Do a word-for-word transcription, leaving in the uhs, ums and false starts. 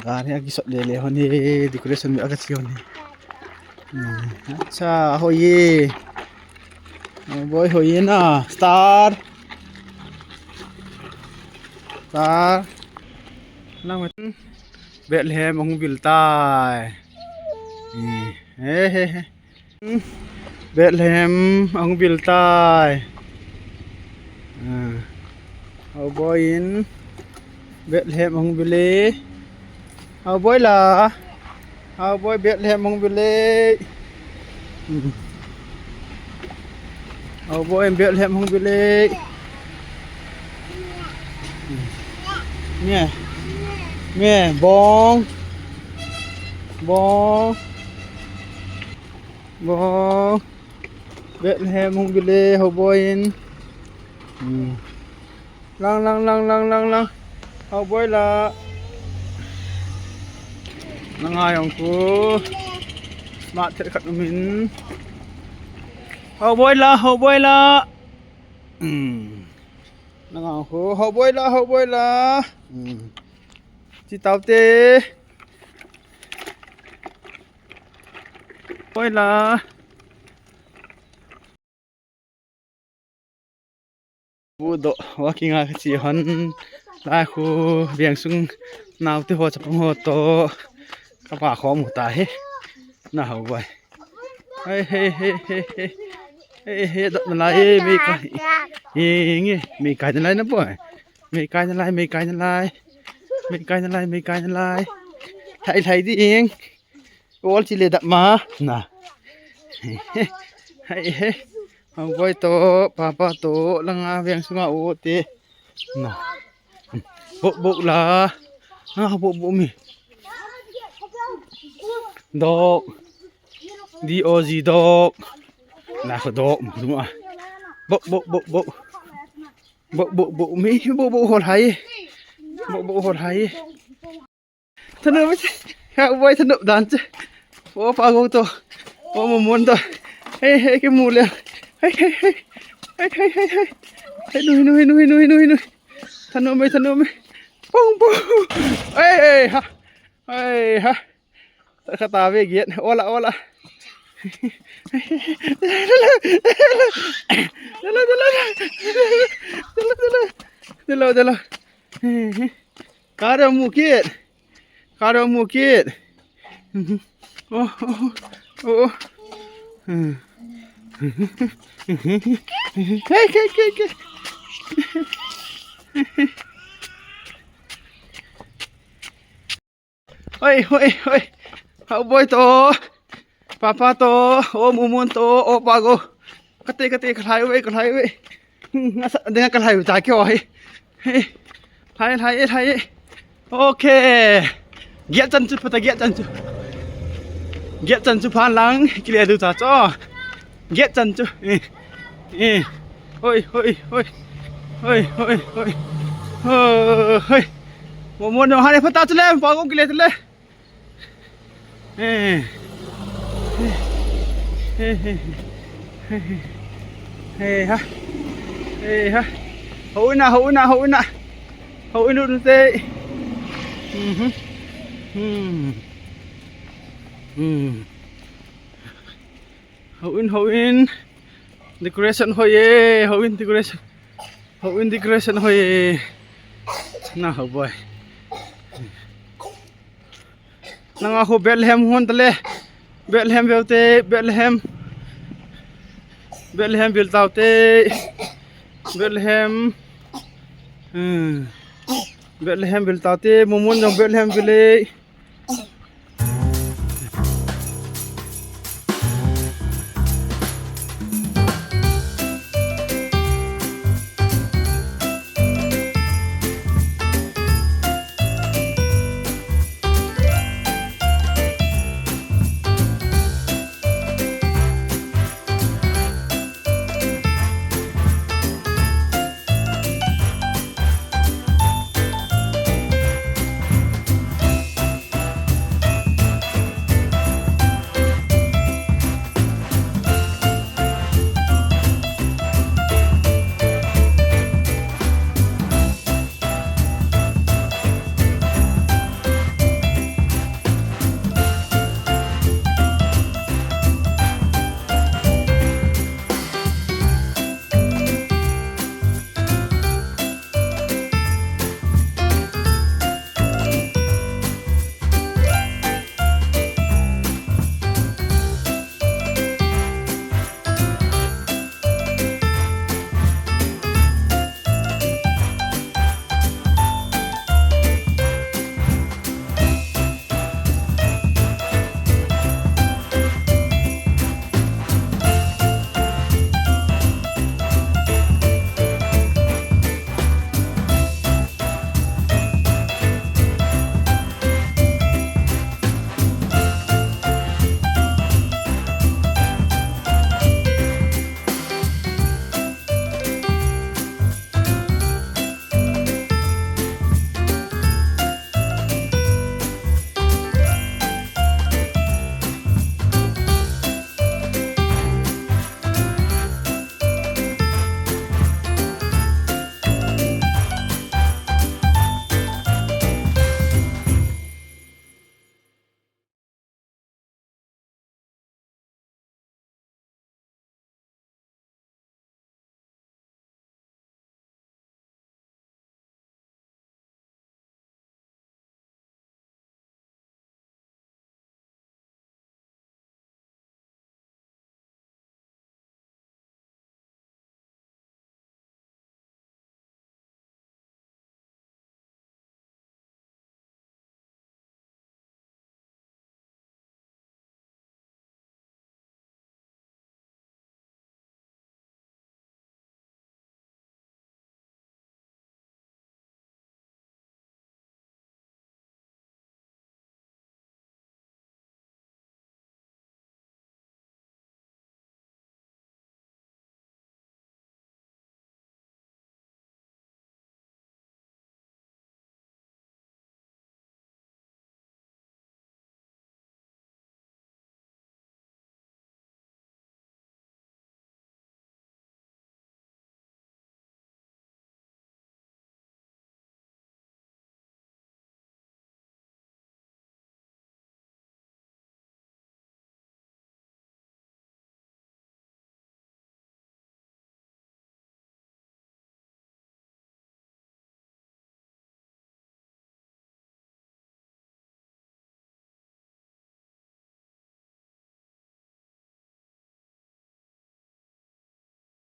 Gari a kisot lele hon hi, decoration mi a kachi hon hi. Hmm, acha, hoi e. Oh boy, hoi e na. Star. Star. Nang met. Bethlehem ahung vil tai. Hmm. He, he, he. Bethlehem ahung vil tai. Ah. Hou boy in Bethlehem ahung vil e. Hou boy la. Hou boy Bethlehem ahung vil e. Hmm. Hou boy in Bethlehem ahung vil e. Hmm. Nge. Nge, bong. Bong. Bong. Bethlehem hung vil e, hou boy in. Hmm. Lang, lang, lang, lang, lang, lang. Hou boy la. Nang a jong khu. Smart thei khat um in. Hou boy la, hou boy la. Hmm. Nang a khu, hou boy la, hou boy la. Hmm. Chi tau te. Hoi la. Bu do, walking a kachi hon. Lai khu veng sung naote ho chapang ho to. Kapa khom u ta hi. Na hou boy. Hei, hei, hei, hei, hei. Hei, hei, dot na lai, e, mei kai. E, nge, mei kai na lai na boy. Mei kai na lai, mei kai na lai. Mei kai na lai, mei kai na lai. Lhai, lhai ding. Ol chi le dap ma. Na. Hei, hei. Hou boy to, papa to, lang a veng sunga u te. Na. Bok, bok la. Na, bok, bok mi. Dog. D O G, dog. Na, ko dog, ma, dog, ah. Bok, bok, bok, bok. Bok, bok, bok mi, bok, bok, hol hai. Bok, bok, hol hai. Thanop, ha, boy, thanop dan che. O, pa go to. O, mo mon to. Hei, hei, kimu le. Hei, hei, hei. Hei, hei, hei, hei. Hei, nui, nui, nui, nui, nui, nui. Thanop mai, thanop mai. Pong, pong. Hei, hei, ha. Hei, ha. Kata ve giet. Ola, ola. Dalo, dalo, dalo. Dalo, dalo. Dalo, dalo. Kare mu kit. Kare mu kit. Oh, oh, oh, oh. Hey, hey, hey, hey. Hoi, hoi, hoi. Hou boy to. Papa to, o, mo mon to, o, pa go. Kate, kate, kalhai ve, kalhai ve. Hmm, asa, dinga kalhai ve, ta kyo hai. Hey. Lhai, lhai, lhai. Okay. Giet chan chu, pata giet chan chu. Giet chan chu phan lang, kile du ta cho. Giet chan chu. Eh. Eh. Hoi, hoi, hoi. Hoi, hoi, hoi. Hoi, hoi. Mo mon no, ha ne, pata chu le, pa go kile chu le. Hey. Hey, hey, hey. Hey, ha. Hey, ha. Hou in a, hou in a, hou in a. Hou in u te. Mhm. Hmm. Hmm. Hou in, hou in. Decoration hoi e, hou in decoration. Hou in decoration hoi e. Na hou boy. Nanga khu Bethlehem hon tale. Bethlehem veu te, Bethlehem. Bethlehem vil tau te. Bethlehem. Hmm. Bethlehem vil tau te, mo mon jong Bethlehem vil e.